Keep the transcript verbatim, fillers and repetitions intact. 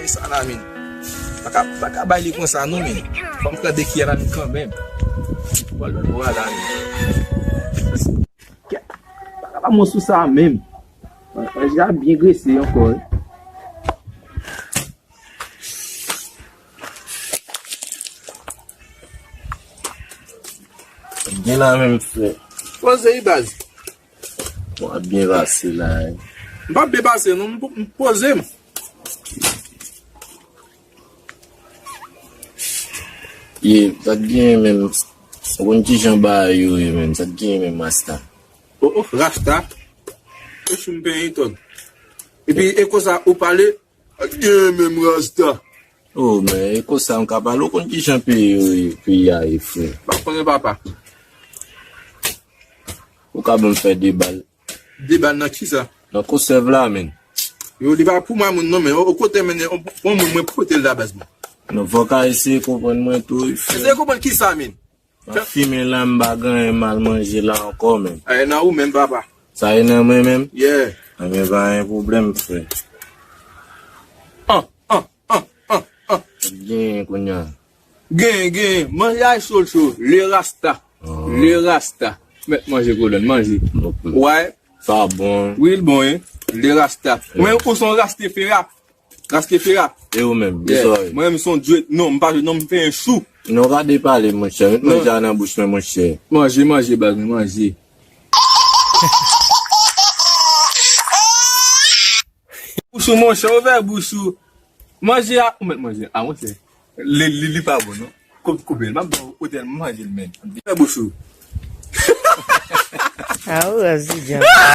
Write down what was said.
Sa la, men. Pa ka, pa ka bay li konsa, non, men. Fò m tande ki a la, men, kanmenm. Pral ban nou a la, men. Kèt, pa ka ba mwen sou sa, menm. Manje a byen grese ankò, wi. Gen la menm, frè. Poze wi, baz. Bon, ap byen pase la, wi. M p ap byen pase, non, m, m poze m. Ye, sa t genyen menm? Ou konn kijan bagay yo ye menm? Sa t genyen menm, Rasta? Oh, oh, Rasta. Ou sou m penyen, tòg. Epi, e konsa, ou pale, sa t genyen menm, Rasta? Oh, men, e konsa, m ka pale, ou konn kijan peyi yo ye, peyi a ye, frè? M pa konnen, papa. Ou ka ban m fè de bal. De bal nan kisa? Nan konsèv la, menn. Yo, li pa pou mwen, moun, non, men, o, o kote, men, o, bon, moun, mwen pote l la, baz, mwen. Non, fò w ka eseye konprann mwen tou, wi, frè. Eseye konprann kisa, menn? M ap fimen la, m pa gen anyen m al manje la ankò, menn. Ay, nan ou menm, papa. Sa e nan mwen menm? Yeah. Anben, pa gen pwoblèm, frè. An, an, an, an, an. Genyen kounye a. Genyen, genyen. Manje a cho, cho. Le Rasta. Ah. Le Rasta. Mèt manje, kolòn, manje. Ok. Wè. Sa bon. Wi, l bon, wi. Le Rasta. Ou menm, ou se yon Rastafari. Rastafari. E ou menm? Yeah. Mwen menm, se yon dwet. Non, m pa dwet, non, m fè yon chou. Non, gade pale, monchè. Met manje a nan bouch mwen, monchè. Manje, manje, baz mwen, manje. Bouch ou, monchè, ouvè bouch ou. Manje a, ou mèt manje a, monchè. Li, li, li pa bon, non. Koup, koupe l. M ap ba w otèl manje l, menn. Fè bouch ou. Ah, ou raz, Lidyan.